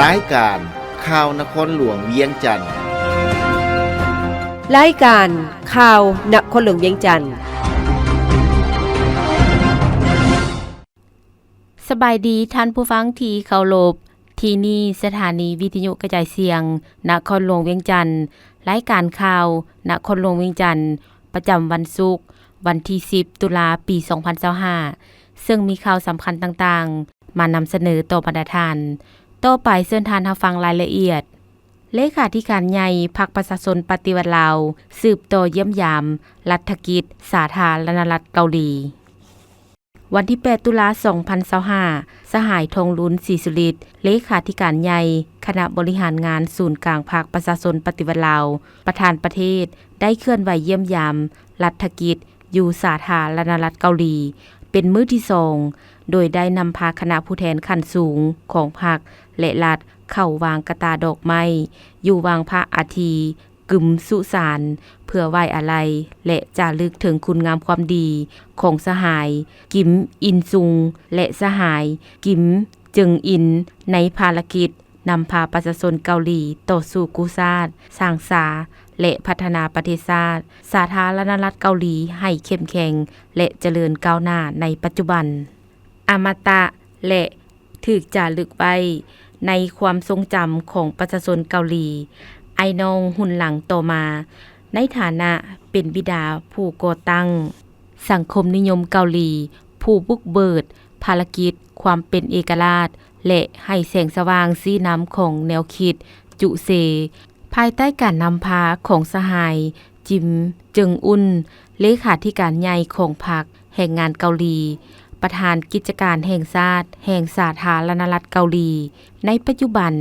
ລາຍການຂ່າວນະຄອນຫຼວງວຽງຈັນ. ລາຍການຂ່າວນະຄອນຫຼວງວຽງຈັນ. ສະບາຍດີທ່ານຜູ້ຟັງທີ່ເຄົາລົບ, ທີ່ນີ້ສະຖານີວິທະຍຸກະຈາຍສຽງນະຄອນຫຼວງວຽງຈັນ, ລາຍການຂ່າວນະຄອນຫຼວງວຽງຈັນ ປະຈຳວັນສຸກ ວັນທີສິບ ຕຸລາ ປີສອງພັນຊາວຫ້າ ເຊິ່ງມີຂ່າວສຳຄັນຕ່າງໆ ມານຳສະເໜີຕໍ່ບັນດາທ່ານ. ຕໍ່ໄປເຊີນທ່ານຮັບຟັງລາຍລະອຽດ. ເລຂາທິການໃຫຍ່ພັກປະຊາຊົນປະຕິວັດລາວ ສືບຕໍ່ຢ້ຽມຢາມລັດຖະກິດສາທາລະນະລັດເກົາຫຼີ. ວັນທີແປດ ຕຸລາ ສອງພັນຊາວຫ້າ ສະຫາຍ ທອງລຸນ ສີສຸລິດ ເລຂາທິການໃຫຍ່ຄະນະບໍລິຫານງານສູນກາງພັກປະຊາຊົນປະຕິວັດລາວ ປະທານປະເທດ ໄດ້ເຄື່ອນໄຫວຢ້ຽມຢາມລັດຖະກິດຢູ່ສາທາລະນະລັດເກົາຫຼີ ເປັນມື້ທີສອງ ໂດຍໄດ້ນຳພາຄະນະຜູ້ແທນຂັ້ນສູງຂອງພັກ ແລະ ລັດ ເຂົ້າວາງກະຕ່າດອກໄມ້ຢູ່ວາງພະອາທິ ກຶມສຸສານ ເພື່ອໄວ້ອາໄລ ແລະ ຈາລຶກເຖິງຄຸນງາມຄວາມດີຂອງສະຫາຍ ກິມ ອິນຊຸງ ແລະ ສະຫາຍ ກິມ ເຈິງອິນ ໃນພາລະກິດນຳພາປະຊາຊົນເກົາຫຼີຕໍ່ສູ້ກູ້ຊາດ, ສ້າງສາ ແລະ ພັດທະນາປະເທດຊາດ ສາທາລະນະລັດເກົາຫຼີ ໃຫ້ເຂັ້ມແຂງ ແລະ ຈະເລີນກ້າວໜ້າໃນປັດຈຸບັນ. ອະມະຕະ ແລະ ຖືກຈາລຶກໄວ້ໃນຄວາມຊົງຈຳຂອງປະຊາຊົນເກົາຫຼີ ອ້າຍນ້ອງຮຸ່ນຫຼັງຕໍ່ມາ ໃນຖານະເປັນບິດາຜູ້ກໍ່ຕັ້ງສັງຄົມນິຍົມເກົາຫຼີ, ຜູ້ບຸກເບີດພາລະກິດຄວາມເປັນເອກະລາດ ແລະ ໃຫ້ແສງສະຫວ່າງຊີ້ນຳຂອງແນວຄິດຈຸເຊ ພາຍໃຕ້ການນຳພາຂອງສະຫາຍ ຈິມ ເຈິງອຸນ ເລຂາທິການໃຫຍ່ຂອງພັກແຮງງານເກົາຫຼີ, ປະທານກິດຈະການແຫ່ງຊາດແຫ່ງສາທາລະນະລັດເກົາຫຼີ. ໃນປັດຈຸບັນ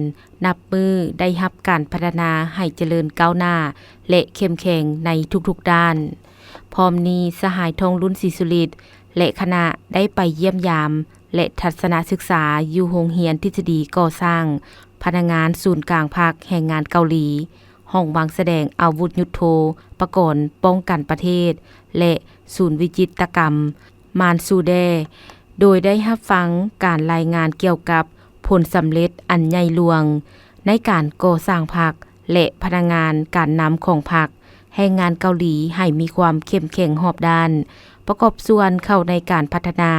ນັບມື້ໄດ້ຮັບການພັດທະນາໃຫ້ຈະເລີນກ້າວໜ້າ ແລະ ເຂັ້ມແຂງໃນທຸກໆດ້ານ. ພ້ອມນີ້ ສະຫາຍ ທອງລຸນ ສີສຸລິດ ແລະ ຄະນະໄດ້ໄປຢ້ຽມຢາມ ແລະ ທັດສະນະສຶກສາຢູ່ໂຮງຮຽນທິດສະດີກໍ່ສ້າງພະນັກງານສູນກາງພັກແຮງງານເກົາຫຼີ, ຫ້ອງວາງສະແດງອາວຸດຍຸດໂທປະກອນປ້ອງກັນປະເທດ ແລະ ສູນວິຈິດຕະກຳມານຊູແດ, ໂດຍໄດ້ຮັບຟັງການລາຍງານກ່ຽວກັບຜົນສຳເລັດອັນໃຫຍ່ຫຼວງໃນການກໍ່ສ້າງພັກ ແລະ ພະນັກງານການນຳຂອງພັກແຮງງານເກົາຫຼີໃຫ້ມີຄວາມເຂັ້ມແຂງຮອບດ້ານ, ປະກອບສ່ວນເຂົ້າໃນການພັດທະນາ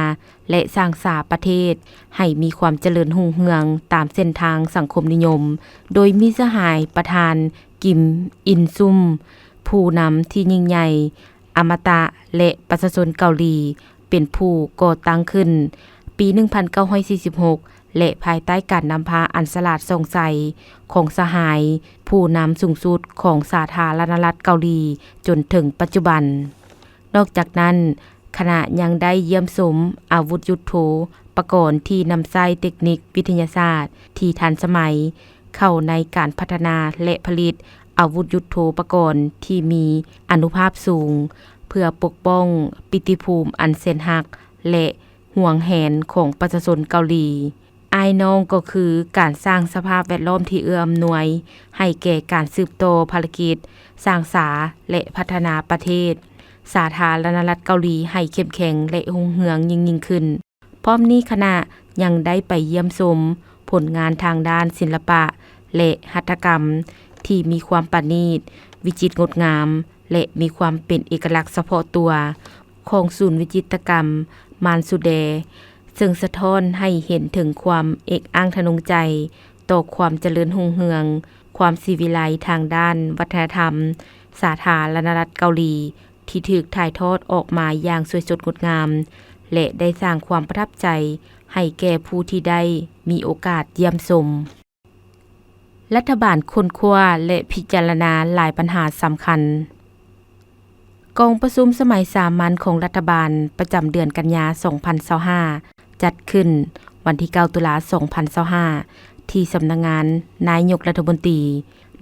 ແລະ ສ້າງສາປະເທດໃຫ້ມີຄວາມຈະເລີນຮຸ່ງເຮືອງຕາມເສັ້ນທາງສັງຄົມນິຍົມ, ໂດຍມີສະຫາຍປະທານ ກິມ ອິນຊຸມ ຜູ້ນຳທີ່ຍິ່ງໃຫຍ່ ອະມະຕະ ແລະ ປະຊາຊົນເກົາຫຼີ ເປັນຜູ້ກໍ່ຕັ້ງຂຶ້ນປີໜຶ່ງພັນເກົ້າຮ້ອຍສີ່ສິບຫົກ ແລະ ພາຍໃຕ້ການນຳພາອັນສະຫຼາດສ່ອງໃສຂອງສະຫາຍຜູ້ນຳສູງສຸດຂອງສາທາລະນະລັດເກົາຫຼີຈົນເຖິງປັດຈຸບັນ. ນອກຈາກນັ້ນ, ຄະນະຍັງໄດ້ຢ້ຽມຊົມອາວຸດຍຸດໂທປະກອນທີ່ນຳໃຊ້ເຕັກນິກວິທະຍາສາດທີ່ທັນສະໄໝ ເຂົ້າໃນການພັດທະນາ ແລະ ຜະລິດອາວຸດຍຸດໂທປະກອນທີ່ມີອານຸພາບສູງ ເພື່ອປົກປ້ອງປິຕິພູມອັນແສນຮັກ ແລະ ຫວງແຫນຂອງປະຊາຊົນເກົາຫຼີ. ອ້າຍນ້ອງກໍຄືການສ້າງສະພາບແວດລ້ອມທີ່ເອື້ອອຳນວຍໃຫ້ແກ່ການສືບຕໍ່ພາລະກິດສ້າງສາ ແລະ ພັດທະນາປະເທດສາທາລະນະລັດເກົາຫຼີໃຫ້ເຂັ້ມແຂງ ແລະ ຮຸ່ງເຮືອງຍິ່ງໆຂຶ້ນ. ພ້ອມນີ້ຄະນະຍັງໄດ້ໄປຢ້ຽມຊົມຜົນງານທາງດ້ານສິລະປະ ແລະ ຫັດຖະກຳທີ່ມີຄວາມປານີດ, ວິຈິດງົດງາມ ແລະ ມີຄວາມເປັນເອກະລັກສະເພາະຕົວຂອງສູນວິຈິດຕະກຳມານຊູແດ, ເຊິ່ງສະທ້ອນໃຫ້ເຫັນເຖິງຄວາມເອກອ້າງທະນົງໃຈຕໍ່ຄວາມຈະເລີນຮຸ່ງເຮືອງ, ຄວາມສີວິໄລທາງດ້ານວັດທະນະທຳສາທາລະນະລັດເກົາຫຼີ ທີ່ຖືກຖ່າຍທອດອອກມາຢ່າງສວຍສົດງົດງາມ ແລະ ໄດ້ສ້າງຄວາມປະທັບໃຈໃຫ້ແກ່ຜູ້ທີ່ໄດ້ມີໂອກາດຢ້ຽມຊົມ. ລັດຖະບານຄົ້ນຄວ້າ ແລະ ພິຈາລະນາຫຼາຍບັນຫາສຳຄັນ. ກອງປະຊຸມສະໄໝສາມັນຂອງລັດຖະບານປະຈຳເດືອນກັນຍາ ສອງພັນຊາວຫ້າ ຈັດຂຶ້ນວັນທີເກົ້າ ຕຸລາ ສອງພັນຊາວຫ້າ ທີ່ສຳນັກງານນາຍົກລັດຖະມົນຕີ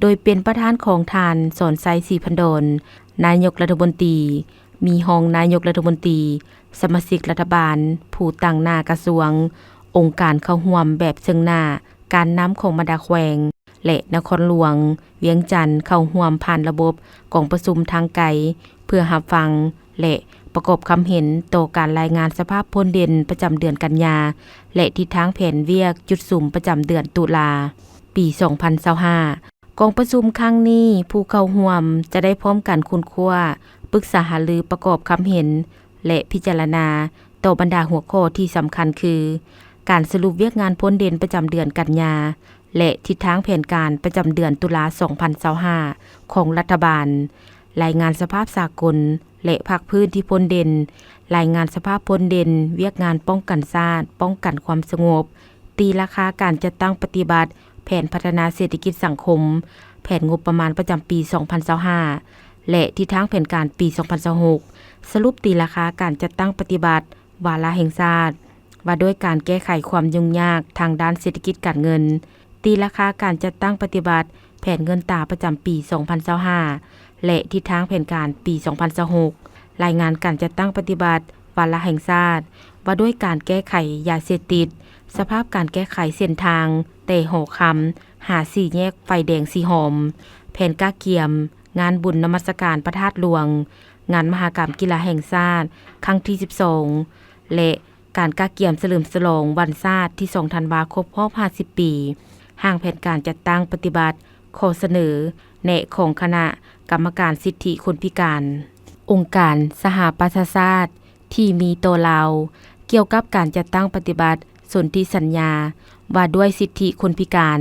ໂດຍເປັນປະທານຂອງທ່ານ ສອນໄຊ ສີພັນດອນ ນາຍົກລັດຖະມົນຕີ, ມີຮອງນາຍົກລັດຖະມົນຕີ, ສະມາຊິກລັດຖະບານ, ຜູ້ຕາງໜ້າກະຊວງ, ອົງການເຂົ້າຮ່ວມແບບເຊິ່ງໜ້າ, ການນຳຂອງບັນດາແຂວງ ແລະ ນະຄອນຫຼວງວຽງຈັນເຂົ້າຮ່ວມຜ່ານລະບົບກອງປະຊຸມທາງໄກ ເພື່ອຮັບຟັງ ແລະ ປະກອບຄຳເຫັນຕໍ່ການລາຍງານສະພາບພົ້ນເດັ່ນປະຈຳເດືອນກັນຍາ ແລະ ທິດທາງແຜນວຽກຈຸດສຸມປະຈຳເດືອນຕຸລາ ປີສອງພັນຊາວຫ້າ. ກອງປະຊຸມຄັ້ງນີ້ ຜູ້ເຂົ້າຮ່ວມຈະໄດ້ພ້ອມກັນຄົ້ນຄວ້າ, ປຶກສາຫາລື, ປະກອບຄຳເຫັນ ແລະ ພິຈາລະນາຕໍ່ບັນດາຫົວຂໍ້ທີ່ສຳຄັນຄື ການສະຫຼຸບວຽກງານພົ້ນເດັ່ນປະຈຳເດືອນກັນຍາ ແລະ ທິດທາງແຜນການປະຈຳເດືອນຕຸລາ ສອງພັນຊາວຫ້າ ຂອງລັດຖະບານ, ລາຍງານສະພາບສາກົນ ແລະ ພາກພື້ນທີ່ພົ້ນເດັ່ນ, ລາຍງານສະພາບພົ້ນເດັ່ນວຽກງານປ້ອງກັນຊາດ, ປ້ອງກັນຄວາມສະຫງົບ, ຕີລາຄາການຈັດຕັ້ງປະຕິບັດແຜນພັດທະນາເສດຖະກິດສັງຄົມ, ແຜນງົບປະມານປະຈຳປີສອງພັນຊາວຫ້າ ແລະ ທິດທາງແຜນການປີສອງພັນຊາວຫົກ, ສະຫຼຸບຕີລາຄາການຈັດຕັ້ງປະຕິບັດວາລະແຫ່ງຊາດ ວ່າດ້ວຍການແກ້ໄຂຄວາມຫຍຸ້ງຍາກທາງດ້ານເສດຖະກິດການເງິນ, ຕີລາຄາການຈັດຕັ້ງປະຕິບັດແຜນເງິນຕາປະຈຳປີສອງພັນຊາວຫ້າ ແລະ ທິດທາງແຜນການປີສອງພັນຊາວຫົກ, ລາຍງານການຈັດຕັ້ງປະຕິບັດວາລະແຫ່ງຊາດ ວ່າດ້ວຍການແກ້ໄຂຢາເສບຕິດ, ສະພາບການແກ້ໄຂເສັ້ນທາງແຕ່ຫໍຄຳຫາສີ່ແຍກໄຟແດງສີຫອມ, ແຜນກະກຽມງານບຸນນະມັດສະການພະທາດຫຼວງ, ງານມະຫະກຳກິລາແຫ່ງຊາດຄັ້ງທີສິບສອງ ແລະ ການກະກຽມສະເຫຼີມສະຫຼອງວັນຊາດທີສອງທັນວາຄົບຮອບຫ້າສິບປີ, ຮ່າງແຜນການຈັດຕັ້ງປະຕິບັດຂໍ້ສະເໜີແນະຂອງຄະນະກຳມະການສິດທິຄົນພິການ, ອົງການສະຫະປະຊາຊາດທີ່ມີຕໍ່ລາວ ກ່ຽວກັບການຈັດຕັ້ງປະຕິບັດສົນທິສັນຍາວ່າດ້ວຍສິດທິຄົນພິການ,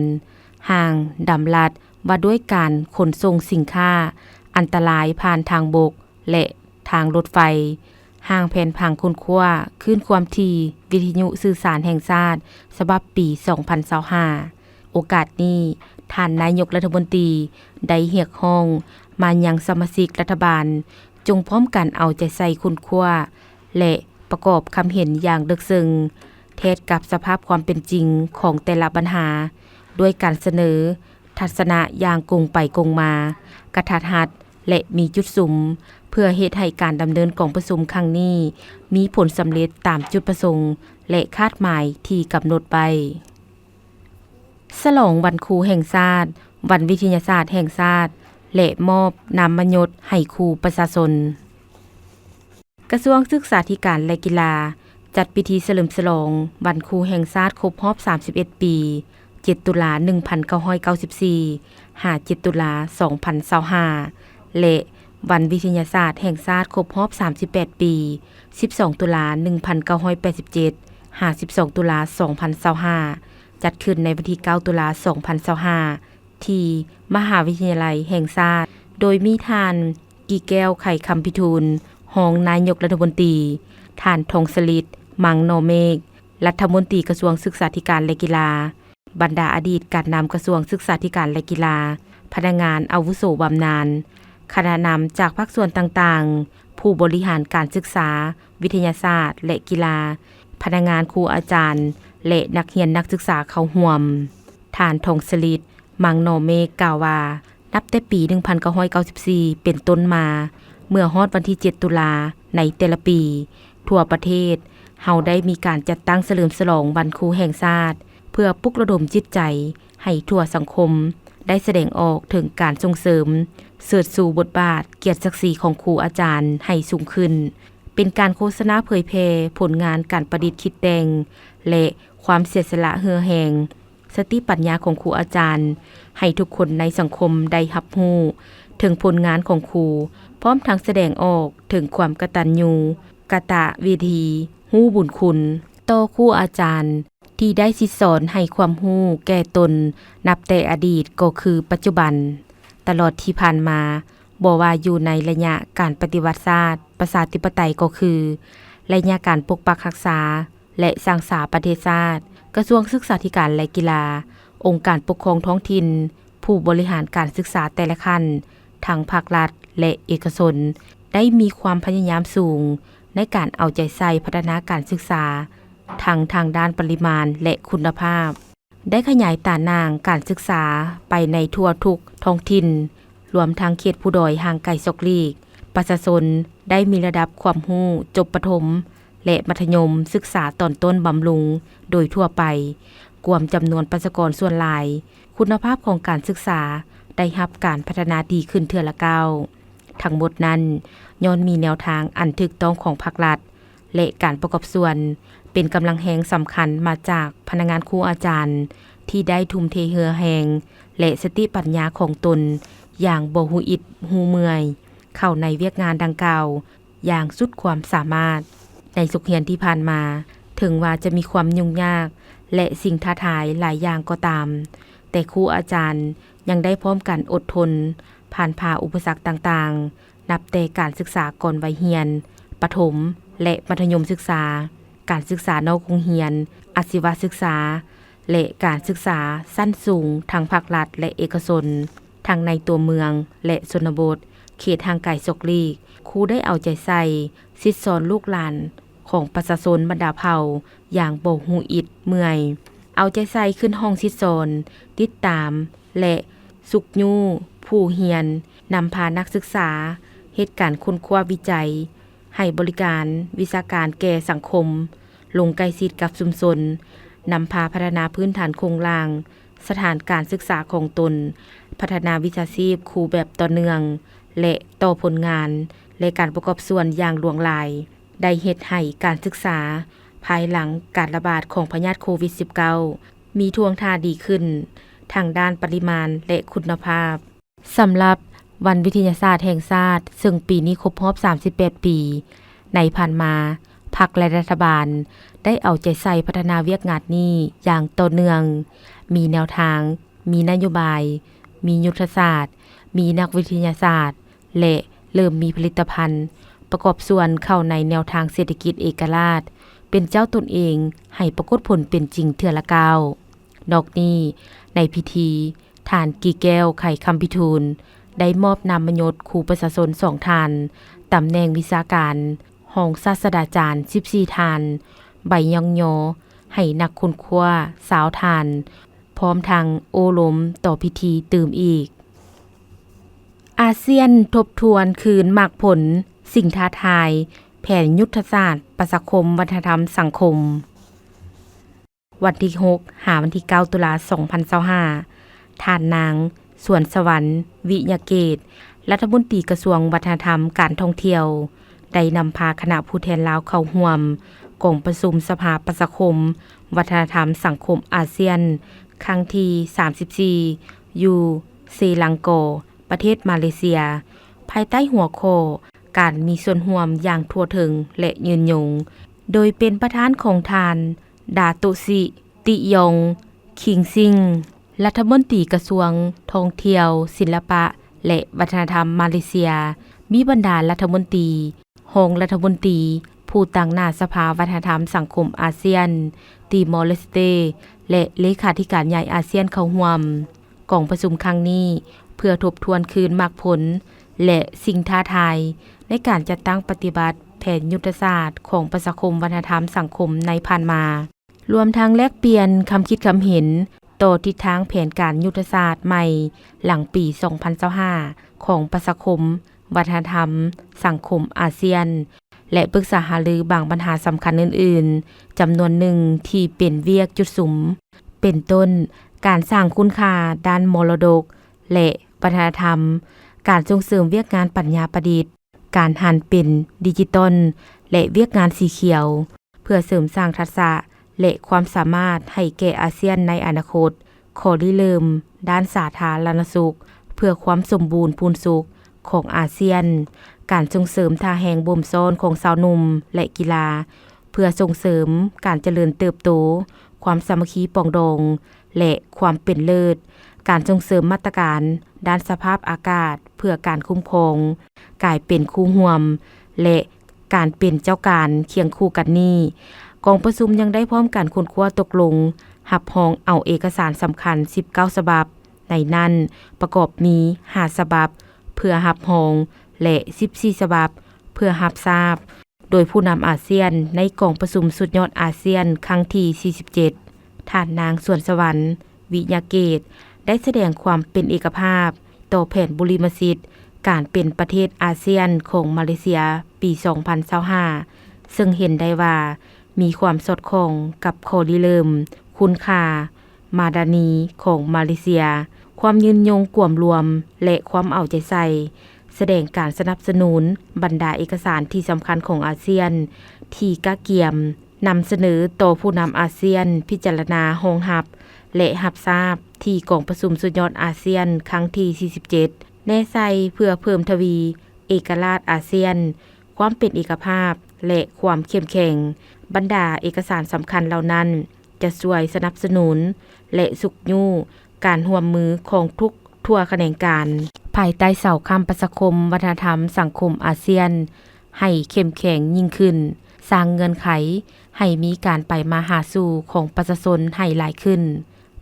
ຮ່າງດຳລັດວ່າດ້ວຍການຂົນສົ່ງສິນຄ້າອັນຕະລາຍຜ່ານທາງບົກ ແລະ ທາງລົດໄຟ, ຮ່າງແຜນຜັງຄົ້ນຄວ້າຄື້ນຄວາມຖີ່ວິທະຍຸສື່ສານແຫ່ງຊາດ ສະບັບປີສອງພັນຊາວຫ້າ. ໂອກາດນີ້, ທ່ານນາຍົກລັດຖະມົນຕີໄດ້ຮຽກຮ້ອງມາຍັງສະມາຊິກລັດຖະບານ ຈົ່ງພ້ອມກັນເອົາໃຈໃສ່ຄົ້ນຄວ້າ ແລະ ປະກອບຄຳເຫັນຢ່າງເລິກເຊິ່ງ ແທດກັບສະພາບຄວາມເປັນຈິງຂອງແຕ່ລະບັນຫາ ດ້ວຍການສະເໜີ ທັດສະນະຢ່າງກົງໄປກົງມາ, ກະທັດຮັດ ແລະ ມີຈຸດສຸມ, ເພື່ອເຮັດໃຫ້ການດຳເນີນກອງປະຊຸມຄັ້ງນີ້ມີຜົນສຳເລັດຕາມຈຸດປະສົງ ແລະ ຄາດໝາຍທີ່ກຳນົດໄວ້. ສະຫຼອງວັນຄູແຫ່ງຊາດ, ວັນວິທະຍາສາດແຫ່ງຊາດ ແລະ ມອບນາມມະຍົດໃຫ້ຄູປະຊາຊົນ. ກະຊວງສຶກສາທິການ ແລະ ກິລາ ຈັດພິທີສະເຫຼີມສະຫຼອງວັນຄູແຫ່ງຊາດຄົບຮອບສາມສິບເອັດປີ, ເຈັດ ຕຸລາ ໜຶ່ງພັນເກົ້າຮ້ອຍເກົ້າສິບສີ່ ຫາ ເຈັດ ຕຸລາ ສອງພັນຊາວຫ້າ ແລະ ວັນວິທະຍາສາດແຫ່ງຊາດຄົບຮອບສາມສິບແປດປີ, ສິບສອງ ຕຸລາ ໜຶ່ງພັນເກົ້າຮ້ອຍແປດສິບເຈັດ ຫາ ສິບສອງ ຕຸລາ ສອງພັນຊາວຫ້າ ຈັດຂຶ້ນໃນວັນທີເກົ້າ ຕຸລາ ສອງພັນຊາວຫ້າ ທີ່ມະຫາວິທະຍາໄລແຫ່ງຊາດ, ໂດຍມີທ່ານ ກີແກ້ວ ໄຂຄຳພິທູນ ຮອງນາຍົກລັດຖະມົນຕີ, ທ່ານ ທອງສະລິດ ມັງໜໍ່ເມກ ລັດຖະມົນຕີກະຊວງສຶກສາທິການ ແລະ ກິລາ, ບັນດາອະດີດການນຳກະຊວງສຶກສາທິການ ແລະ ກິລາ, ພະນັກງານອາວຸໂສບຳນານ, ຄະນະນຳຈາກພາກສ່ວນຕ່າງໆ, ຜູ້ບໍລິຫານການສຶກສາ, ວິທະຍາສາດ ແລະ ກິລາ, ພະນັກງານ, ຄູອາຈານ ແລະ ນັກຮຽນນັກສຶກສາເຂົ້າຮ່ວມ. ທ່ານ ທອງສະລິດ ມັງໜໍ່ເມກ ກ່າວວ່າ ນັບແຕ່ປີໜຶ່ງພັນເກົ້າຮ້ອຍເກົ້າສິບສີ່ເປັນຕົ້ນມາ, ເມື່ອຮອດວັນທີເຈັດ ຕຸລາ ໃນແຕ່ລະປີ, ທົ່ວປະເທດ ເຮົາໄດ້ມີການຈັດຕັ້ງສະເຫຼີມສະຫຼອງວັນຄູແຫ່ງຊາດ ເພື່ອປຸກລະດົມຈິດໃຈໃຫ້ທົ່ວສັງຄົມໄດ້ສະແດງອອກເຖິງການສົ່ງເສີມ, ເສີດຊູບົດບາດ, ກຽດສັກສີຂອງຄູອາຈານໃຫ້ສູງຂຶ້ນ, ເປັນການໂຄສະນາເຜີຍແຜ່ຜົນງານການປະດິດຄິດແຕ່ງ ແລະ ຄວາມເສຍສະຫຼະເຫື່ອແຮງ, ສະຕິປັນຍາຂອງຄູອາຈານ ໃຫ້ທຸກຄົນໃນສັງຄົມໄດ້ຮັບຮູ້ເຖິງຜົນງານຂອງຄູ, ພ້ອມທັງສະແດງອອກເຖິງຄວາມກະຕັນຍູກະຕະເວທີ, ຮູ້ບຸນຄຸນຕໍ່ຄູອາຈານ ທີ່ໄດ້ສິດສອນໃຫ້ຄວາມຮູ້ແກ່ຕົນ ນັບແຕ່ອະດີດກໍຄືປັດຈຸບັນ, ຕະຫຼອດທີ່ຜ່ານມາ, ບໍ່ວ່າຢູ່ໃນໄລຍະການປະຕິວັດຊາດ ປະຊາທິປະໄຕກໍຄື ໄລຍະການປົກປັກຮັກສາ ແລະ ສ້າງສາປະເທດຊາດ, ກະຊວງສຶກສາທິການ ແລະ ກິລາ, ອົງການປົກຄອງທ້ອງຖິ່ນ, ຜູ້ບໍລິຫານການສຶກສາແຕ່ລະຂັ້ນ, ທັງພາກລັດ ແລະ ເອກະຊົນ, ໄດ້ມີຄວາມພະຍາຍາມສູງໃນການເອົາໃຈໃສ່ພັດທະນາການສຶກສາ ທັງທາງດ້ານປະລິມານ ແລະ ຄຸນນະພາບ, ໄດ້ຂະຫຍາຍຕາໜ່າງການສຶກສາໄປໃນທົ່ວທຸກທ້ອງຖິ່ນ, ລວມທັງເຂດພູດອຍຫ່າງໄກສອກຫຼີກ, ປະຊາຊົນໄດ້ມີລະດັບຄວາມຮູ້ຈົບປະຖົມ ແລະ ມັດທະຍົມສຶກສາຕອນຕົ້ນບຳລຸງໂດຍທົ່ວໄປ, ກວມຈຳນວນປະຊາກອນສ່ວນຫຼາຍ, ຄຸນນະພາບຂອງການສຶກສາໄດ້ຮັບການພັດທະນາດີຂຶ້ນເທື່ອລະກ້າວ. ທັງໝົດນັ້ນ ຍ້ອນມີແນວທາງອັນຖືກຕ້ອງຂອງພາກລັດ ແລະ ການປະກອບສ່ວນ ເປັນກຳລັງແຮງສຳຄັນມາຈາກພະນັກງານຄູອາຈານ ທີ່ໄດ້ທຸ່ມເທເຫື່ອແຮງ ແລະ ສະຕິປັນຍາຂອງຕົນຢ່າງບໍ່ຮູ້ອິດຮູ້ເມື່ອຍ ເຂົ້າໃນວຽກງານດັ່ງກ່າວຢ່າງສຸດຄວາມສາມາດ. ໃນສົກຮຽນທີ່ຜ່ານມາ, ເຖິງວ່າຈະມີຄວາມຫຍຸ້ງຍາກ ແລະ ສິ່ງທ້າທາຍຫຼາຍຢ່າງກໍຕາມ, ແຕ່ຄູອາຈານຍັງໄດ້ພ້ອມກັນອົດທົນ ຜ່ານຜ່າອຸປະສັກຕ່າງໆ, ນັບແຕ່ການສຶກສາກ່ອນໄວຮຽນ, ປະຖົມ ແລະ ມັດທະຍົມສຶກສາ, ການສຶກສານອກໂຮງຮຽນ, ອາຊີວະສຶກສາ ແລະ ການສຶກສາຊັ້ນສູງທັງພາກລັດ ແລະ ເອກະຊົນ, ທັງໃນຕົວເມືອງ ແລະ ຊົນນະບົດ, ເຂດຫ່າງໄກສອກຫຼີກ, ຄູໄດ້ເອົາໃຈໃສ່ສິດສອນລູກຫຼານຂອງປະຊາຊົນບັນດາເຜົ່າຢ່າງບໍ່ຮູ້ອິດເມື່ອຍ, ເອົາໃຈໃສ່ຂຶ້ນຫ້ອງສິດສອນ, ຕິດຕາມ ແລະ ຊຸກຍູ້ຜູ້ຮຽນ, ນຳພານັກສຶກສາເຮັດການຄົ້ນຄວ້າວິໄຈ, ໃຫ້ບໍລິການວິຊາການແກ່ສັງຄົມ, ລົງໃກ້ຊິດກັບຊຸມຊົນ, ນຳພາພັດທະນາພື້ນຖານໂຄງລ່າງ, ສະຖານການສຶກສາຂອງຕົນ, ພັດທະນາວິຊາຊີບຄູແບບຕໍ່ເນື່ອງ ແລະ ຕໍ່ຜົນງານ ແລະ ການປະກອບສ່ວນຢ່າງຫຼວງຫຼາຍ, ໄດ້ເຮັດໃຫ້ການສຶກສາພາຍຫຼັງການລະບາດຂອງພະຍາດໂຄວິດສິບເກົ້າ ມີທ່ວງທ່າດີຂຶ້ນ ທັງດ້ານປະລິມານ ແລະ ຄຸນນະພາບ. ສຳລັບວັນວິທະຍາສາດແຫ່ງຊາດ ເຊິ່ງປີນີ້ຄົບຮອບສາມສິບແປດປີ, ໃນຜ່ານມາ, ພັກ ແລະ ລັດຖະບານໄດ້ເອົາໃຈໃສ່ພັດທະນາວຽກງານນີ້ຢ່າງຕໍ່ເນື່ອງ, ມີແນວທາງ, ມີນະໂຍບາຍ, ມີຍຸດທະສາດ, ມີນັກວິທະຍາສາດ ແລະ ເລີ່ມມີຜະລິດຕະພັນປະກອບສ່ວນເຂົ້າໃນແນວທາງເສດຖະກິດເອກະລາດ ເປັນເຈົ້າຕົນເອງໃຫ້ປາກົດຜົນເປັນຈິງເທື່ອລະກ້າວ. ນອກນີ້, ໃນພິທີ, ທ່ານ ກີແກ້ວ ໄຂຄຳພິທູນ ໄດ້ມອບນາມມະຍົດຄູປະຊາຊົນສອງທ່ານ, ຕຳແໜ່ງວິຊາການຮອງສາດສະດາຈານສິບສີ່ທ່ານ, ໃບຍ້ອງຍໍໃຫ້ນັກຄົ້ນຄວ້າຊາວທ່ານ, ພ້ອມທັງໂອ້ລົມຕໍ່ພິທີຕື່ມອີກ. ອາຊຽນທົບທວນຄືນໝາກຜົນ, ສິ່ງທ້າທາຍ, ແຜນຍຸດທະສາດປະຊາຄົມວັດທະນະທຳສັງຄົມ. ວັນທີຫົກ ຫາວັນທີເກົ້າ ຕຸລາ ສອງພັນຊາວຫ້າ, ທ່ານນາງ ສວນສະຫວັນ ວິຍະເກດ ລັດຖະມົນຕີກະຊວງວັດທະນະທຳການທ່ອງທ່ຽວ ໄດ້ນຳພາຄະນະຜູ້ແທນລາວເຂົ້າຮ່ວມກອງປະຊຸມສະພາປະຊາຄົມວັດທະນະທຳສັງຄົມອາຊຽນ ຄັ້ງທີສາມສິບສີ່ ຢູ່ເຊລັງກໍ ປະເທດມາເລເຊຍ, ພາຍໃຕ້ຫົວຂໍ້ ການມີສ່ວນຮ່ວມຢ່າງທົ່ວເຖິງ ແລະ ຍືນຍົງ, ໂດຍເປັນປະທານຂອງທ່ານ ດາໂຕຊິ ຕິຢອງ ຄິງຊິງ ລັດຖະມົນຕີກະຊວງທ່ອງທ່ຽວ, ສິລະປະ ແລະ ວັດທະນະທຳມາເລເຊຍ, ມີບັນດາລັດຖະມົນຕີ, ຮອງລັດຖະມົນຕີ, ຜູ້ຕາງໜ້າສະພາວັດທະນະທຳສັງຄົມອາຊຽນ, ຕີມໍເລສເຕ ແລະ ເລຂາທິການໃຫຍ່ອາຊຽນເຂົ້າຮ່ວມ. ກອງປະຊຸມຄັ້ງນີ້ ເພື່ອທົບທວນຄືນໝາກຜົນ ແລະ ສິ່ງທ້າທາຍໃນການຈັດຕັ້ງປະຕິບັດແຜນຍຸດທະສາດຂອງປະຊາຄົມວັດທະນະທຳສັງຄົມໃນຜ່ານມາ, ລວມທັງແລກປ່ຽນຄຳຄິດຄຳເຫັນຕໍ່ທິດທາງແຜນການຍຸດທະສາດໃໝ່ຫຼັງປີສອງພັນຊາວຫ້າ ຂອງປະຊາຄົມວັດທະນະທຳສັງຄົມອາຊຽນ ແລະ ປຶກສາຫາລືບາງບັນຫາສຳຄັນອື່ນໆ ຈຳນວນໜຶ່ງທີ່ເປັນວຽກຈຸດສຸມ ເປັນຕົ້ນ ການສ້າງຄຸນຄ່າດ້ານມໍລະດົກ ແລະ ວັດທະນະທຳ, ການສົ່ງເສີມວຽກງານປັນຍາປະດິດ, ການຫັນເປັນດິຈິຕອນ ແລະ ວຽກງານສີຂຽວ ເພື່ອເສີມສ້າງທັກສະ ແລະ ຄວາມສາມາດໃຫ້ແກ່ອາຊຽນໃນອະນາຄົດ, ຂໍ້ລິເລີ່ມດ້ານສາທາລະນະສຸກ ເພື່ອຄວາມສົມບູນພູນສຸກຂອງອາຊຽນ, ການສົ່ງເສີມທ່າແຮງບົ່ມຊ້ອນຂອງຊາວໜຸ່ມ ແລະ ກິລາ ເພື່ອສົ່ງເສີມການຈະເລີນເຕີບໂຕ, ຄວາມສາມັກຄີປອງດອງ ແລະ ຄວາມເປັນເລີດ, ການສົ່ງເສີມມາດຕະການດ້ານສະພາບອາກາດເພື່ອການຄຸ້ມຄອງ, ກາຍເປັນຄູ່ຮ່ວມ ແລະ ການເປັນເຈົ້າການຄຽງຄູ່ກັນນີ້, ກອງປະຊຸມຍັງໄດ້ພ້ອມກັນຄົ້ນຄວ້າຕົກລົງຮັບຮອງເອົາເອກະສານສຳຄັນສິບເກົ້າສະບັບ, ໃນນັ້ນປະກອບມີຫ້າສະບັບເພື່ອຮັບຮອງ ແລະ ສິບສີ່ສະບັບເພື່ອຮັບຊາບ, ໂດຍຜູ້ນຳອາຊຽນໃນກອງປະຊຸມສຸດຍອດອາຊຽນຄັ້ງທີສີ່ສິບເຈັດ ທ່ານນາງ ສວນສະຫວັນ ວິຍະເກດ ໄດ້ສະແດງຄວາມເປັນເອກະພາບຕໍ່ແຜນບຸລິມະສິດການເປັນປະເທດອາຊຽນຂອງມາເລເຊຍປີສອງພັນຊາວຫ້າ ເຊິ່ງເຫັນໄດ້ວ່າມີຄວາມສອດຄ່ອງກັບຂໍ້ລິເລີ່ມ, ຄຸນຄ່າ, ມາດານີຂອງມາເລເຊຍ, ຄວາມຍືນຍົງກວມລວມ ແລະ ຄວາມເອົາໃຈໃສ່ ສະແດງການສະໜັບສະໜູນບັນດາເອກະສານທີ່ສຳຄັນຂອງອາຊຽນ ທີ່ກະກຽມນຳສະເໜີຕໍ່ຜູ້ນຳອາຊຽນພິຈາລະນາຮອງຮັບ ແລະ ຮັບຊາບທີ່ກອງປະຊຸມສຸດຍອດອາຊຽນຄັ້ງທີສີ່ສິບເຈັດ ແນໃສ່ເພື່ອເພີ່ມທະວີເອກະລາດອາຊຽນ, ຄວາມເປັນເອກະພາບ ແລະ ຄວາມເຂັ້ມແຂງ. ບັນດາເອກະສານສຳຄັນເຫຼົ່ານັ້ນ ຈະຊ່ວຍສະໜັບສະໜູນ ແລະ ຊຸກຍູ້ການຮ່ວມມືຂອງທຸກທົ່ວຂະແໜງການ ພາຍໃຕ້ເສົາຄ້ຳປະຊາຄົມວັດທະນະທຳສັງຄົມອາຊຽນໃຫ້ເຂັ້ມແຂງຍິ່ງຂຶ້ນ, ສ້າງເງື່ອນໄຂໃຫ້ມີການໄປມາຫາສູ່ຂອງປະຊາຊົນໃຫ້ຫຼາຍຂຶ້ນ,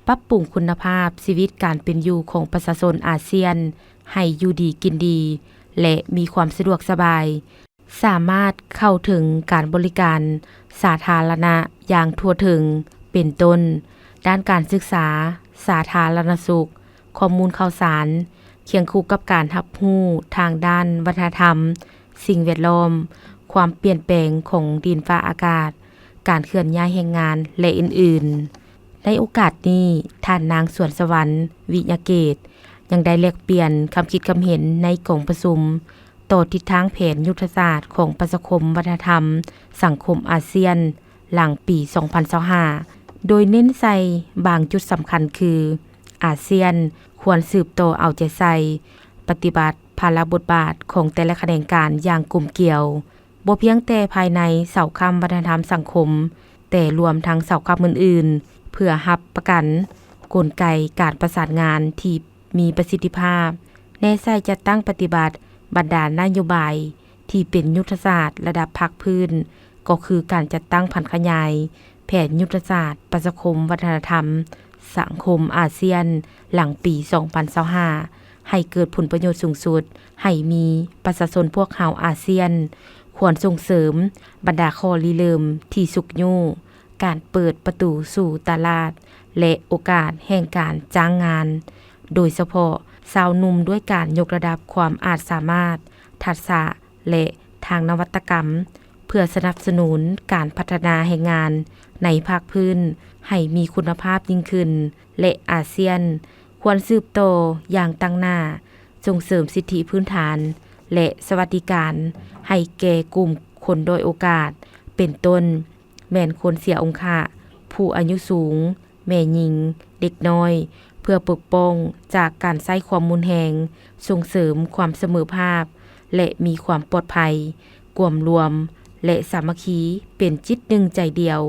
ປັບປຸງຄຸນນະພາບຊີວິດການເປັນຢູ່ຂອງປະຊາຊົນອາຊຽນໃຫ້ຢູ່ດີກິນດີ ແລະ ມີຄວາມສະດວກສະບາຍ, ສາມາດເຂົ້າເຖິງການບໍລິການສາທາລະນະຢ່າງທົ່ວເຖິງ, ເປັນຕົ້ນ ດ້ານການສຶກສາ, ສາທາລະນະສຸກ, ຂໍ້ມູນຂ່າວສານ, ຄຽງຄູ່ກັບການຮັບຮູ້ທາງດ້ານວັດທະນະທຳ, ສິ່ງແວດລ້ອມ, ຄວາມປ່ຽນແປງຂອງດິນຟ້າອາກາດ, ການເຄື່ອນຍ້າຍແຮງງານ ແລະ ອື່ນໆ. ໃນໂອກາດນີ້, ທ່ານນາງ ສວນສະຫວັນ ວິຍະເກດ ຍັງໄດ້ແລກປ່ຽນຄຳຄິດຄຳເຫັນໃນກອງປະຊຸມ ຕໍ່ທິດທາງແຜນຍຸດທະສາດຂອງປະຊາຄົມວັດທະນະທຳສັງຄົມອາຊຽນຫຼັງປີສອງພັນຊາວຫ້າ ໂດຍເນັ້ນໃສ່ບາງຈຸດສຳຄັນຄື ອາຊຽນຄວນສືບຕໍ່ເອົາໃຈໃສ່ປະຕິບັດພາລະບົດບາດຂອງແຕ່ລະຂະແໜງການຢ່າງກົມກຽວ, ບໍ່ພຽງແຕ່ພາຍໃນເສົາຄ້ຳວັດທະນະທຳສັງຄົມ, ແຕ່ລວມທັງເສົາຄ້ຳອື່ນໆ ເພື່ອຮັບປະກັນກົນໄກການປະສານງານທີ່ ມີປະສິດທິພາບ, ແນໃສ່ຈັດຕັ້ງປະຕິບັດບັນດານະໂຍບາຍທີ່ເປັນຍຸດທະສາດລະດັບພາກພື້ນ, ກໍຄືການຈັດຕັ້ງຜັນຂະຫຍາຍແຜນຍຸດທະສາດປະຊາຄົມວັດທະນະທຳສັງຄົມອາຊຽນຫຼັງປີສອງພັນຊາວຫ້າ ໃຫ້ເກີດຜົນປະໂຫຍດສູງສຸດ, ໃຫ້ມີປະຊາຊົນພວກເຮົາອາຊຽນ ຄວນສົ່ງເສີມບັນດາຂໍ້ລິເລີ່ມທີ່ຊຸກຍູ້ ການເປີດປະຕູສູ່ຕະຫຼາດ ແລະ ໂອກາດແຫ່ງການຈ້າງງານ, ໂດຍສະເພາະຊາວໜຸ່ມ ດ້ວຍການຍົກລະດັບຄວາມອາດສາມາດ, ທັກສະ ແລະ ທາງນະວັດຕະກຳ ເພື່ອສະໜັບສະໜູນການພັດທະນາແຮງງານໃນພາກພື້ນໃຫ້ມີຄຸນນະພາບຍິ່ງຂຶ້ນ ແລະ ອາຊຽນຄວນສືບຕໍ່ຢ່າງຕັ້ງໜ້າ ສົ່ງເສີມສິດທິພື້ນຖານ ແລະ ສະຫວັດດີການໃຫ້ແກ່ກຸ່ມຄົນດ້ອຍໂອກາດ ເປັນຕົ້ນ ແມ່ນຄົນເສຍອົງຄະ, ຜູ້ອາຍຸສູງ, ແມ່ຍິງ, ເດັກນ້ອຍ ເພື່ອປົກປ້ອງຈາກການໃຊ້ຄວາມຮຸນແຮງ, ສົ່ງເສີມຄວາມສະເໝີພາບ ແລະ ມີຄວາມປອດໄພ, ກວມລວມ ແລະ ສາມັກຄີເປັນຈິດໜຶ່ງໃຈດຽວ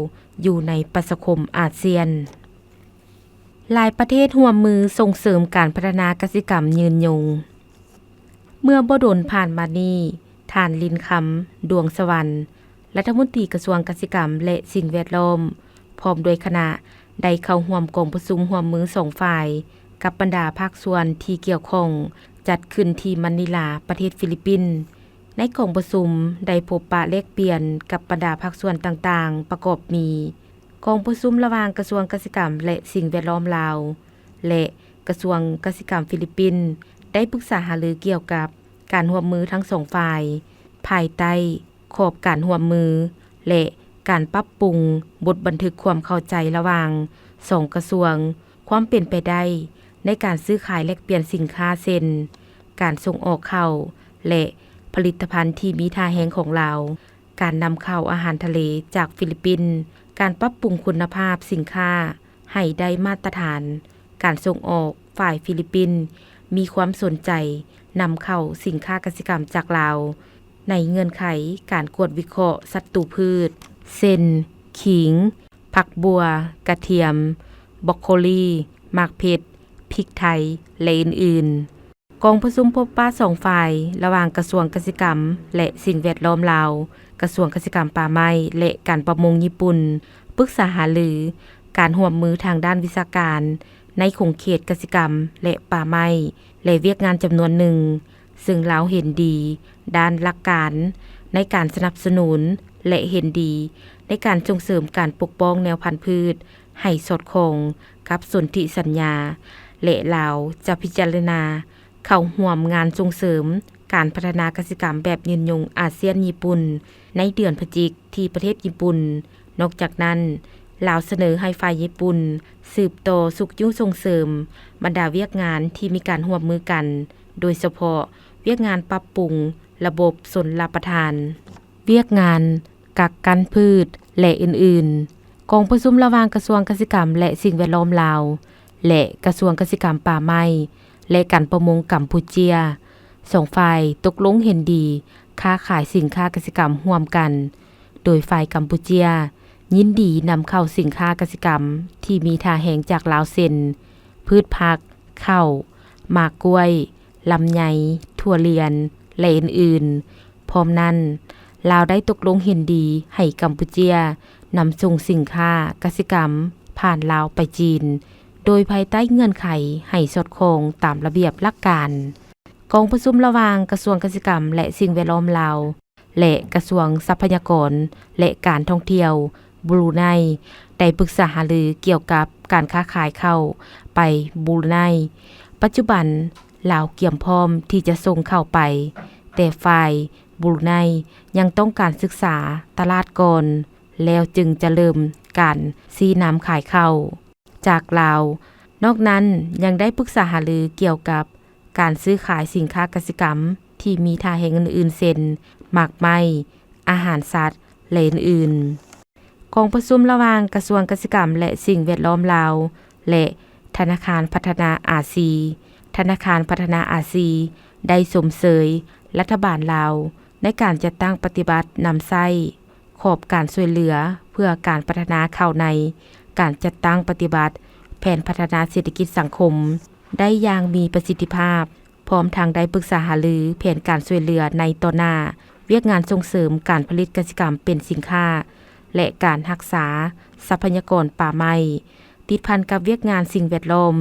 ຢູ່ໃນປະຊາຄົມອາຊຽນ. ຫຼາຍປະເທດຮ່ວມມືສົ່ງເສີມການພັດທະນາກະສິກຳຍືນຍົງ. ເມື່ອບໍ່ດົນຜ່ານມານີ້, ທ່ານ ລິນຄຳ ດວງສະຫວັນ ລັດຖະມົນຕີກະຊວງກະສິກຳ ແລະ ສິ່ງແວດລ້ອມ ພ້ອມດ້ວຍຄະນະ ໄດ້ເຂົ້າຮ່ວມກອງປະຊຸມຮ່ວມມືສອງຝ່າຍ ກັບບັນດາພາກສ່ວນທີ່ກ່ຽວຂ້ອງ ຈັດຂຶ້ນທີ່ມານີລາ ປະເທດຟີລິບປິນ. ໃນກອງປະຊຸມໄດ້ພົບປະແລກປ່ຽນກັບບັນດາພາກສ່ວນຕ່າງໆ ປະກອບມີ ກອງປະຊຸມລະຫວ່າງກະຊວງກະສິກຳ ແລະ ສິ່ງແວດລ້ອມລາວ ແລະ ກະຊວງກະສິກຳຟີລິບປິນ ໄດ້ປຶກສາຫາລືກ່ຽວກັບການຮ່ວມມືທັງສອງຝ່າຍ ພາຍໃຕ້ຂອບການຮ່ວມມື ແລະ ການປັບປຸງບົດບັນທຶກຄວາມເຂົ້າໃຈລະຫວ່າງສອງກະຊວງ, ຄວາມເປັນໄປໄດ້ໃນການຊື້ຂາຍແລກປ່ຽນສິນຄ້າ ເຊັ່ນ ການສົ່ງອອກເຂົ້າ ແລະ ຜະລິດຕະພັນທີ່ມີທ່າແຮງຂອງລາວ, ການນຳເຂົ້າອາຫານທະເລຈາກຟີລິບປິນ, ການປັບປຸງຄຸນນະພາບສິນຄ້າໃຫ້ໄດ້ມາດຕະຖານການສົ່ງອອກ. ຝ່າຍຟີລິບປິນມີຄວາມສົນໃຈນຳເຂົ້າສິນຄ້າກະສິກຳຈາກລາວ ໃນເງື່ອນໄຂການກວດວິເຄາະສັດຕູພືດ ເຊັ່ນ ຂີງ, ຜັກບົ່ວ, ກະທຽມ, ບຣອກໂຄລີ, ໝາກເຜັດ, ພິກໄທ ແລະ ອື່ນໆ. ກອງປະຊຸມພົບປະສອງຝ່າຍ ລະຫວ່າງກະຊວງກະສິກຳ ແລະ ສິ່ງແວດລ້ອມລາວ, ກະຊວງກະສິກຳປ່າໄມ້ ແລະ ການປະມົງຍີ່ປຸ່ນ ປຶກສາຫາລືການຮ່ວມມືທາງດ້ານວິຊາການໃນຂົງເຂດກະສິກຳ ແລະ ປ່າໄມ້ ແລະ ວຽກງານຈຳນວນໜຶ່ງ, ເຊິ່ງລາວເຫັນດີດ້ານຫຼັກການໃນການສະໜັບສະໜູນ ແລະ ເຫັນດີໃນການສົ່ງເສີມການປົກປ້ອງແນວພັນພືດໃຫ້ສອດຄ່ອງກັບສົນທິສັນຍາ ແລະ ລາວຈະພິຈາລະນາ ເຂົ້າຮ່ວມງານສົ່ງເສີມການພັດທະນາກະສິກຳແບບຍືນຍົງອາຊຽນຍີ່ປຸ່ນ ໃນເດືອນພະຈິກ ທີ່ປະເທດຍີ່ປຸ່ນ. ນອກຈາກນັ້ນ, ລາວສະເໜີໃຫ້ຝ່າຍຍີ່ປຸ່ນສືບຕໍ່ຊຸກຍູ້ສົ່ງເສີມບັນດາວຽກງານທີ່ມີການຮ່ວມມືກັນ, ໂດຍສະເພາະ ວຽກງານປັບປຸງລະບົບຊົນລະປະທານ, ວຽກງານກັກກັນພືດ ແລະ ອື່ນໆ. ກອງປະຊຸມລະຫວ່າງກະຊວງກະສິກຳ ແລະ ສິ່ງແວດລ້ອມລາວ ແລະ ກະຊວງກະສິກຳປ່າໄມ້ ແລະ ການປະມົງກຳປູເຈຍ, ສອງຝ່າຍຕົກລົງເຫັນດີຄ້າຂາຍສິນຄ້າກະສິກຳຮ່ວມກັນ, ໂດຍຝ່າຍກຳປູເຈຍຍິນດີນຳເຂົ້າສິນຄ້າກະສິກຳທີ່ມີທ່າແຮງຈາກລາວ ເຊັ່ນ ພືດຜັກ, ເຂົ້າ, ໝາກກ້ວຍ, ລຳໄຍ, ຖົ່ວລຽນ ແລະ ອື່ນໆ. ພ້ອມນັ້ນ, ລາວໄດ້ຕົກລົງເຫັນດີໃຫ້ກຳປູເຈຍນຳສົ່ງສິນຄ້າກະສິກຳຜ່ານລາວໄປຈີນ, ໂດຍພາຍໃຕ້ເງື່ອນໄຂໃຫ້ສອດຄ່ອງຕາມລະບຽບຫຼັກການ. ກອງປະຊຸມລະຫວ່າງກະຊວງກະສິກຳ ແລະ ສິ່ງແວດລ້ອມລາວ ແລະ ກະຊວງຊັບພະຍາກອນ ແລະ ການທ່ອງທ່ຽວບຣູໄນ ໄດ້ປຶກສາຫາລືກ່ຽວກັບການຄ້າຂາຍເຂົ້າໄປບຣູໄນ. ປັດຈຸບັນ, ລາວກຽມພ້ອມທີ່ຈະສົ່ງເຂົ້າໄປ, ແຕ່ຝ່າຍບຣູໄນຍັງຕ້ອງການສຶກສາຕະຫຼາດກ່ອນ, ແລ້ວຈຶ່ງຈະເລີ່ມການຊີ້ນຳຂາຍເຂົ້າຈາກລາວ. ນອກນັ້ນ, ຍັງໄດ້ປຶກສາຫາລືກ່ຽວກັບ ການຊື້ຂາຍສິນຄ້າກະສິກຳທີ່ມີທ່າແຮງອື່ນໆ ເຊັ່ນ ໝາກໄມ້, ອາຫານສັດ ແລະ ອື່ນໆ. ກອງປະຊຸມລະຫວ່າງກະຊວງກະສິກຳ ແລະ ສິ່ງແວດລ້ອມລາວ ແລະ ທະນາຄານພັດທະນາອາຊີ. ທະນາຄານພັດທະນາອາຊີໄດ້ຊົມເຊີຍລັດຖະບານລາວໃນການຈັດຕັ້ງປະຕິບັດນຳໃຊ້ ຂອບການຊ່ວຍເຫຼືອເພື່ອການພັດທະນາເຂົ້າໃນການຈັດຕັ້ງປະຕິບັດແຜນພັດທະນາເສດຖະກິດສັງຄົມໄດ້ຢ່າງມີປະສິດທິພາບ, ພ້ອມທັງໄດ້ປຶກສາຫາລືແຜນການຊ່ວຍເຫຼືອໃນຕໍ່ໜ້າ, ວຽກງານສົ່ງເສີມການຜະລິດກະສິກຳເປັນສິນຄ້າ ແລະ ການຮັກສາຊັບພະຍາກອນປ່າໄມ້, ຕິດພັນກັບວຽກງານສິ່ງແວດລ້ອມ.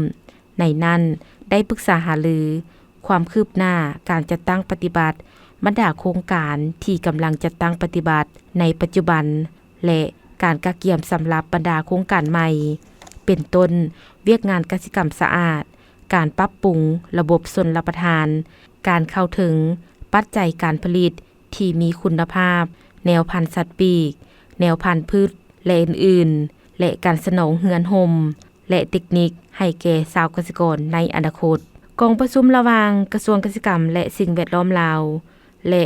ໃນນັ້ນໄດ້ປຶກສາຫາລືຄວາມຄືບໜ້າການຈັດຕັ້ງປະຕິບັດບັນດາໂຄງການທີ່ກຳລັງຈັດຕັ້ງປະຕິບັດໃນປັດຈຸບັນ ແລະ ການກະກຽມສຳລັບບັນດາໂຄງການໃໝ່ ເປັນຕົ້ນ ວຽກງານກະສິກຳສະອາດ, ການປັບປຸງລະບົບຊົນລະປະທານ, ການເຂົ້າເຖິງປັດໄຈການຜະລິດທີ່ມີຄຸນນະພາບ, ແນວພັນສັດປີກ, ແນວພັນພືດ ແລະ ອື່ນໆ ແລະ ການສະໜອງເຮືອນຮົ່ມ ແລະ ເຕັກນິກໃຫ້ແກ່ຊາວກະສິກອນໃນອະນາຄົດ. ກອງປະຊຸມລະຫວ່າງກະຊວງກະສິກຳ ແລະ ສິ່ງແວດລ້ອມລາວ ແລະ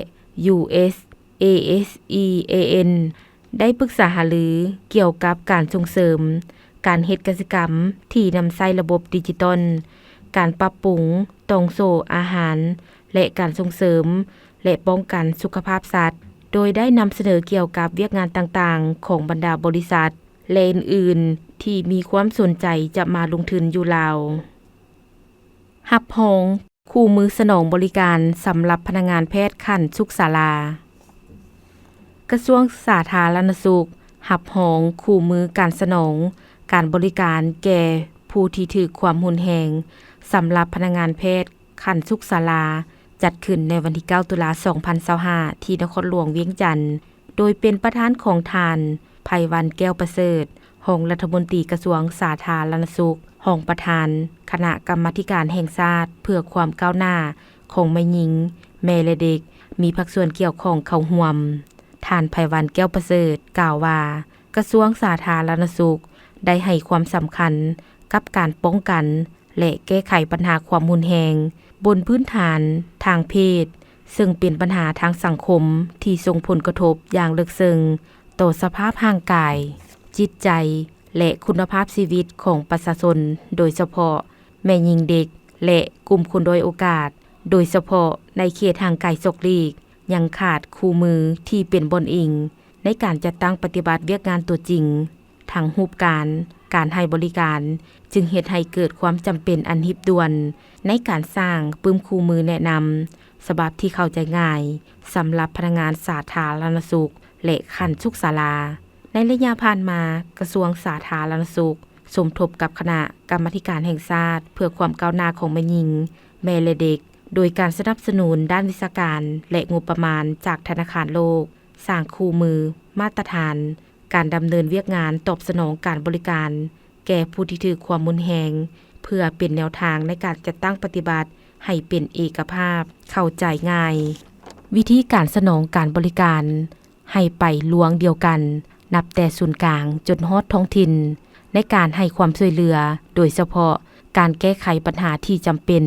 USASEAN ໄດ້ປຶກສາຫາລືກ່ຽວກັບການສົ່ງເສີມການເຮັດກະສິກຳທີ່ນຳໃຊ້ລະບົບດິຈິຕອນ, ການປັບປຸງຕ່ອງໂສ້ອາຫານ ແລະ ການສົ່ງເສີມ ແລະ ປ້ອງກັນສຸຂະພາບສັດ, ໂດຍໄດ້ນຳສະເໜີກ່ຽວກັບວຽກງານຕ່າງໆຂອງບັນດາບໍລິສັດ ແລະ ອື່ນໆ ທີ່ມີຄວາມສົນໃຈຈະມາລົງທຶນຢູ່ລາວ. ຮັບຮອງຄູ່ມືສະໜອງບໍລິການສຳລັບພະນັກງານແພດຂັ້ນສຸກສາລາ. ກະຊວງສາທາລະນະສຸກຮັບຮອງຄູ່ມືການສະໜອງການບໍລິການແກ່ຜູ້ທີ່ຖືກຄວາມຮຸນແຮງສຳລັບພະນັກງານແພດ ຂັ້ນສຸກສາລາ ຈັດຂຶ້ນໃນວັນທີເກົ້າ ຕຸລາ ສອງພັນຊາວຫ້າ ທີ່ນະຄອນຫຼວງວຽງຈັນ, ໂດຍເປັນປະທານຂອງທ່ານ ໄພວັນ ແກ້ວປະເສີດ, ຮອງລັດຖະມົນຕີກະຊວງສາທາລະນະສຸກ, ຮອງປະທານຄະນະກຳມາທິການແຫ່ງຊາດເພື່ອຄວາມກ້າວໜ້າຂອງແມ່ຍິງ, ແມ່ ແລະ ເດັກ, ມີພາກສ່ວນກ່ຽວຂ້ອງເຂົ້າຮ່ວມ. ທ່ານ ໄພວັນ ແກ້ວປະເສີດ ກ່າວວ່າ ກະຊວງສາທາລະນະສຸກໄດ້ໃຫ້ຄວາມສຳຄັນກັບການປ້ອງກັນ ແລະ ແກ້ໄຂບັນຫາຄວາມຮຸນແຮງບົນພື້ນຖານທາງເພດ, ເຊິ່ງເປັນບັນຫາທາງສັງຄົມທີ່ສົ່ງຜົນກະທົບຢ່າງເລິກເຊິ່ງຕໍ່ສະພາບຮ່າງກາຍ, ຈິດໃຈ ແລະ ຄຸນນະພາບຊີວິດຂອງປະຊາຊົນ, ໂດຍສະເພາະແມ່ຍິງເດັກ ແລະ ກຸ່ມຄົນດ້ອຍໂອກາດ, ໂດຍສະເພາະໃນເຂດຫ່າງໄກສອກຫຼີກ, ຍັງຂາດຄູ່ມືທີ່ເປັນບ່ອນອີງໃນການຈັດຕັ້ງປະຕິບັດວຽກງານຕົວຈິງ. ທັງຮູບການ, ການໃຫ້ບໍລິການ, ຈຶ່ງເຮັດໃຫ້ເກີດຄວາມຈຳເປັນອັນຮີບດ່ວນໃນການສ້າງປຶ້ມຄູ່ມືແນະນຳສະບັບທີ່ເຂົ້າໃຈງ່າຍສຳລັບພະນັກງານສາທາລະນະສຸກ ແລະ ຂັ້ນສຸກສາລາ. ໃນໄລຍະຜ່ານມາ, ກະຊວງສາທາລະນະສຸກສົມທົບກັບຄະນະກຳມາທິການແຫ່ງຊາດເພື່ອຄວາມກ້າວໜ້າຂອງແມ່ຍິງ, ແມ່ ແລະ ເດັກ, ໂດຍການສະໜັບສະໜູນດ້ານວິຊາການ ແລະ ງົບປະມານຈາກທະນາຄານໂລກ, ສ້າງຄູ່ມື, ມາດຕະຖານ, ການດຳເນີນວຽກງານຕອບສະໜອງການບໍລິການແກ່ຜູ້ທີ່ຖືກຄວາມຮຸນແຮງ ເພື່ອເປັນແນວທາງໃນການຈັດຕັ້ງປະຕິບັດໃຫ້ເປັນເອກະພາບ, ເຂົ້າໃຈງ່າຍ. ວິທີການສະໜອງການບໍລິການໃຫ້ໄປລວງດຽວກັນ, ນັບແຕ່ສູນກາງຈົນຮອດທ້ອງຖິ່ນ, ໃນການໃຫ້ຄວາມຊ່ວຍເຫຼືອ, ໂດຍສະເພາະການແກ້ໄຂບັນຫາທີ່ຈຳເປັນ,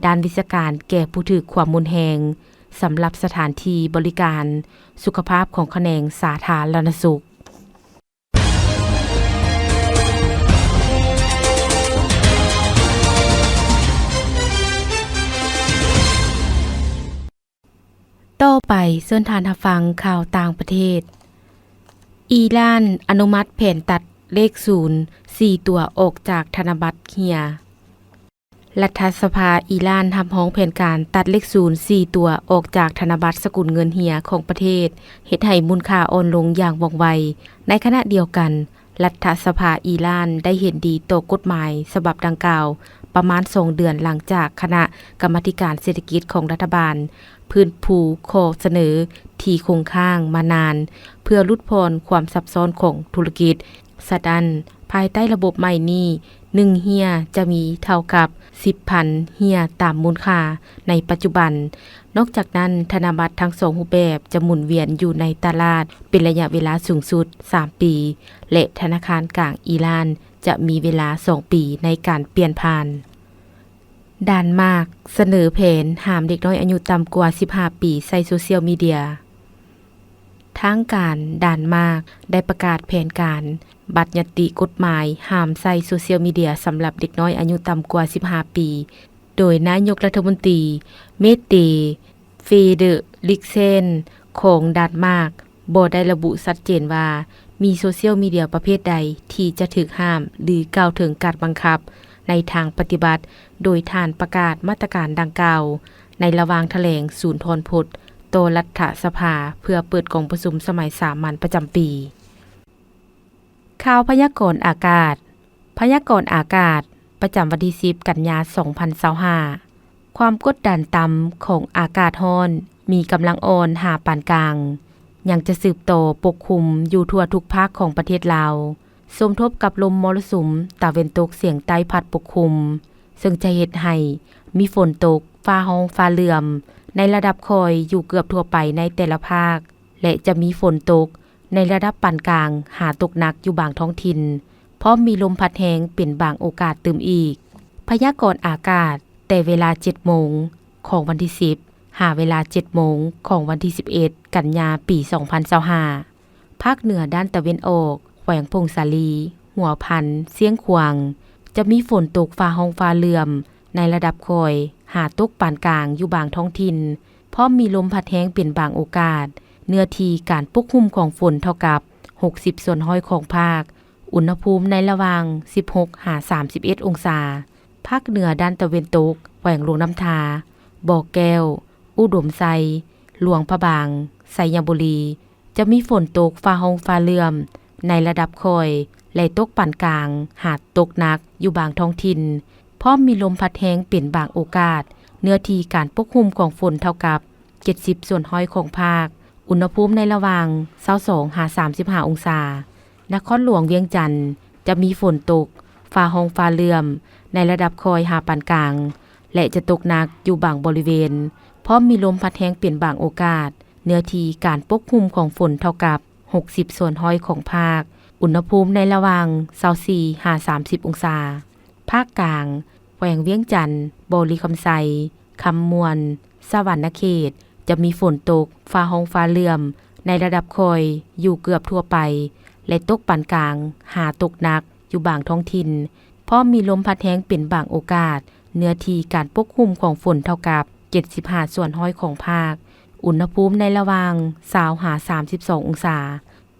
ດ້ານວິຊາການແກ່ຜູ້ຖືກຄວາມຮຸນແຮງ ສຳລັບສະຖານທີ່ບໍລິການສຸຂະພາບຂອງຂະແໜງສາທາລະນະສຸກ. ຕໍ່ໄປເຊີນທ່ານຮັບຟັງຂ່າວຕ່າງປະເທດ. ອີຣານອະນຸມັດແຜນຕັດເລກສູນສີ່ຕົວອອກຈາກທະນະບັດເຮຍ. ລັດຖະສະພາອີຣານຮັບຮອງແຜນການຕັດເລກສູນສີ່ຕົວອອກຈາກທະນະບັດສະກຸນເງິນເຮຍຂອງປະເທດ, ເຮັດໃຫ້ມູນຄ່າອ່ອນລົງຢ່າງວ່ອງໄວ. ໃນຂະນະດຽວກັນ, ລັດຖະສະພາອີຣານໄດ້ເຫັນດີຕໍ່ກົດໝາຍສະບັບດັ່ງກ່າວ ປະມານສອງເດືອນຫຼັງຈາກຄະນະກຳມາທິການເສດຖະກິດຂອງລັດຖະບານຟື້ນຟູຂໍ້ສະເໜີທີ່ຄົງຄ້າງມານານ ເພື່ອຫຼຸດຜ່ອນຄວາມຊັບຊ້ອນຂອງທຸລະກິດ. ສະນັ້ນ, ພາຍໃຕ້ລະບົບໃໝ່ນີ້, ໜຶ່ງເຮຍຈະມີເທົ່າກັບສິບພັນເຮຍຕາມມູນຄ່າໃນປັດຈຸບັນ. ນອກຈາກນັ້ນ, ທະນະບັດທັງສອງຮູບແບບຈະໝູນວຽນຢູ່ໃນຕະຫຼາດເປັນໄລຍະເວລາສູງສຸດສາມປີ ແລະ ທະນາຄານກາງອີຣານຈະມີເວລາສອງປີໃນການປ່ຽນຜ່ານ. ດານມາກສະເໜີແຜນຫ້າມເດັກນ້ອຍອາຍຸຕ່ຳກວ່າສິບຫ້າປີໃຊ້ໂຊຊຽວມີເດຍ. ທາງການດານມາກໄດ້ປະກາດແຜນການບັນຍັດຕິກົດໝາຍຫ້າມໃຊ້ໂຊຊຽວມີເດຍສຳລັບເດັກນ້ອຍອາຍຸຕ່ຳກວ່າສິບຫ້າປີ, ໂດຍນາຍົກລັດຖະມົນຕີ ເມເຕ ເຟເດີລິກເຊນ ຂອງດານມາກ ບໍ່ໄດ້ລະບຸຊັດເຈນວ່າມີໂຊຊຽວມີເດຍປະເພດໃດທີ່ຈະຖືກຫ້າມ ຫຼື ກ່າວເຖິງການບັງຄັບໃນທາງປະຕິບັດ, ໂດຍທ່ານປະກາດມາດຕະການດັ່ງກ່າວໃນລະຫວ່າງຖະແຫຼງສູນທອນພົດຕໍ່ລັດຖະສະພາເພື່ອເປີດກອງປະຊຸມສະໄໝສາມັນປະຈຳປີ. ຂ່າວພະຍາກອນອາກາດ. ພະຍາກອນອາກາດ ປະຈຳວັນທີສິບ ກັນຍາ ສອງພັນຊາວຫ້າ. ຄວາມກົດດັນຕ່ຳຂອງອາກາດຮ້ອນມີກຳລັງອ່ອນຫາປານກາງ ຍັງຈະສືບຕໍ່ປົກຄຸມຢູ່ທົ່ວທຸກພາກຂອງປະເທດລາວ, ສົມທົບກັບລົມມໍລະສຸມຕາເວັນຕົກສຽງໃຕ້ພັດປົກຄຸມ, ເຊິ່ງຈະເຮັດໃຫ້ມີຝົນຕົກ, ຟ້າຮ້ອງ, ຟ້າເຫຼື້ອມໃນລະດັບຄ່ອຍຢູ່ເກືອບທົ່ວໄປໃນແຕ່ລະພາກ ແລະ ຈະມີຝົນຕົກ ໃນລະດັບປານກາງຫາຕົກໜັກຢູ່ບາງທ້ອງຖິ່ນ, ພ້ອມມີລົມພັດແຮງເປັນບາງໂອກາດຕື່ມອີກ. ພະຍາກອນອາກາດແຕ່ເວລາເຈັດໂມງຂອງວັນທີສິບ ຫາເວລາເຈັດໂມງຂອງວັນທີສິບເອັດ ກັນຍາ ປີສອງພັນຊາວຫ້າ. ພາກເໜືອດ້ານຕາເວັນອອກ, ແຂວງຜົ້ງສາລີ, ຫົວພັນ, ຊຽງຂວາງ, ຈະມີຝົນຕົກ, ຟ້າຮ້ອງ, ຟ້າເຫຼື້ອມ ໃນລະດັບຄ່ອຍ ຫາຕົກປານກາງຢູ່ບາງທ້ອງຖິ່ນ, ພ້ອມມີລົມພັດແຮງເປັນບາງໂອກາດ, ເນື້ອທີ່ການປົກຄຸມຂອງຝົນເທົ່າກັບຫົກສິບສ່ວນຮ້ອຍຂອງພາກ, ອຸນຫະພູມໃນລະຫວ່າງສິບຫົກຫາສາມສິບເອັດອົງສາ. ພາກເໜືອດ້ານຕາເວັນຕົກ, ແຂວງຫຼວງນ້ຳທາ, ບໍ່ແກ້ວ, ອຸດົມໄຊ, ຫຼວງພະບາງ, ໄຊຍະບູລີ, ຈະມີຝົນຕົກ, ຟ້າຮ້ອງ, ຟ້າເຫຼື້ອມ ໃນລະດັບຄ່ອຍ ແລະ ຕົກປານກາງ ຫາຕົກໜັກຢູ່ບາງທ້ອງຖິ່ນ, ພ້ອມມີລົມພັດແຮງເປັນບາງໂອກາດ, ເນື້ອທີ່ການປົກຄຸມຂອງຝົນເທົ່າກັບເຈັດສິບສ່ວນຮ້ອຍຂອງພາກ, ອຸນຫະພູມໃນລະຫວ່າງຊາວສອງຫາສາມສິບຫ້າອົງສາ. ນະຄອນຫຼວງວຽງຈັນ ຈະມີຝົນຕົກ, ຟ້າຮ້ອງ, ຟ້າເຫຼື້ອມ ໃນລະດັບຄ່ອຍຫາປານກາງ ແລະ ຈະຕົກໜັກຢູ່ບາງບໍລິເວນ, ພ້ອມມີລົມພັດແຮງເປັນບາງໂອກາດ, ເນື້ອທີ່ການປົກຄຸມຂອງຝົນເທົ່າກັບຫົກສິບສ່ວນຮ້ອຍຂອງພາກ, ອຸນຫະພູມໃນລະຫວ່າງຊາວສີ່ຫາສາມສິບອົງສາ. ພາກກາງ, ແຂວງວຽງຈັນ, ບໍລິຄຳໄຊ, ຄຳມ່ວນ, ສະຫວັນນະເຂດ ຈະມີຝົນຕົກ, ຟ້າຮ້ອງ, ຟ້າເຫຼື້ອມ ໃນລະດັບຄ່ອຍຢູ່ເກືອບທົ່ວໄປ ແລະ ຕົກປານກາງ ຫາຕົກໜັກ ຢູ່ບາງທ້ອງຖິ່ນ, ພ້ອມມີລົມພັດແຮງເປັນບາງໂອກາດ, ເນື້ອທີ່ການປົກຄຸມຂອງຝົນເທົ່າກັບເຈັດສິບຫ້າສ່ວນຮ້ອຍຂອງພາກ, ອຸນຫະພູມໃນລະຫວ່າງຊາວຫາສາມສິບສອງອົງສາ.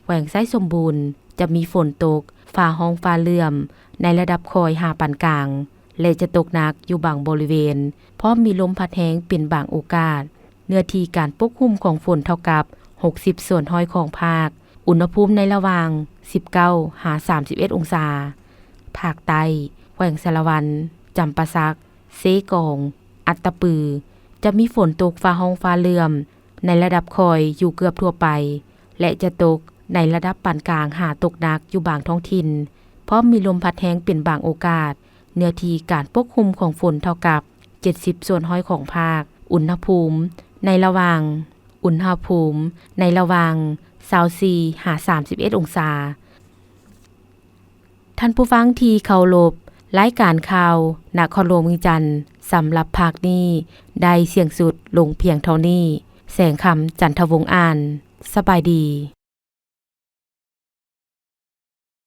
ແຂວງໄຊສົມບູນ ຈະມີຝົນຕົກ, ຟ້າຮ້ອງ, ຟ້າເຫຼື້ອມ ໃນລະດັບຄ່ອຍຫາປານກາງ ແລະ ຈະຕົກໜັກຢູ່ບາງບໍລິເວນ, ພ້ອມມີລົມພັດແຮງເປັນບາງໂອກາດ, ເນື້ອທີ່ການປົກຄຸມຂອງຝົນເທົ່າກັບຫົກສິບສ່ວນຮ້ອຍຂອງພາກ, ອຸນຫະພູມໃນລະຫວ່າງສິບເກົ້າຫາສາມສິບເອັດອົງສາ. ພາກໃຕ້, ແຂວງສາລະວັນ, ຈຳປາສັກ, ເຊກອງ, ອັດຕະປື ຈະມີຝົນຕົກ, ຟ້າຮ້ອງ, ຟ້າເຫຼື້ອມ ໃນລະດັບຄ່ອຍຢູ່ເກືອບທົ່ວໄປ ແລະ ຈະຕົກໃນລະດັບປານກາງຫາຕົກໜັກຢູ່ບາງທ້ອງຖິ່ນ, ພ້ອມມີລົມພັດແຮງເປັນບາງໂອກາດ, ເນື້ອທີ່ການປົກຄຸມຂອງຝົນເທົ່າກັບເຈັດສິບສ່ວນຮ້ອຍຂອງພາກ, ອຸນຫະພູມໃນລະຫວ່າງ, ອຸນຫະພູມໃນລະຫວ່າງຊາວສີ່ຫາສາມສິບເອັດອົງສາ. ທ່ານຜູ້ຟັງທີ່ເຄົາລົບ, ລາຍການຂ່າວນະຄອນຫຼວງວຽງຈັນ ສຳລັບພາກນີ້ໄດ້ສິ້ນສຸດລົງພຽງເທົ່ານີ້. ແສງຄຳ ຈັນທະວົງ ອ່ານ. ສະບາຍດີ.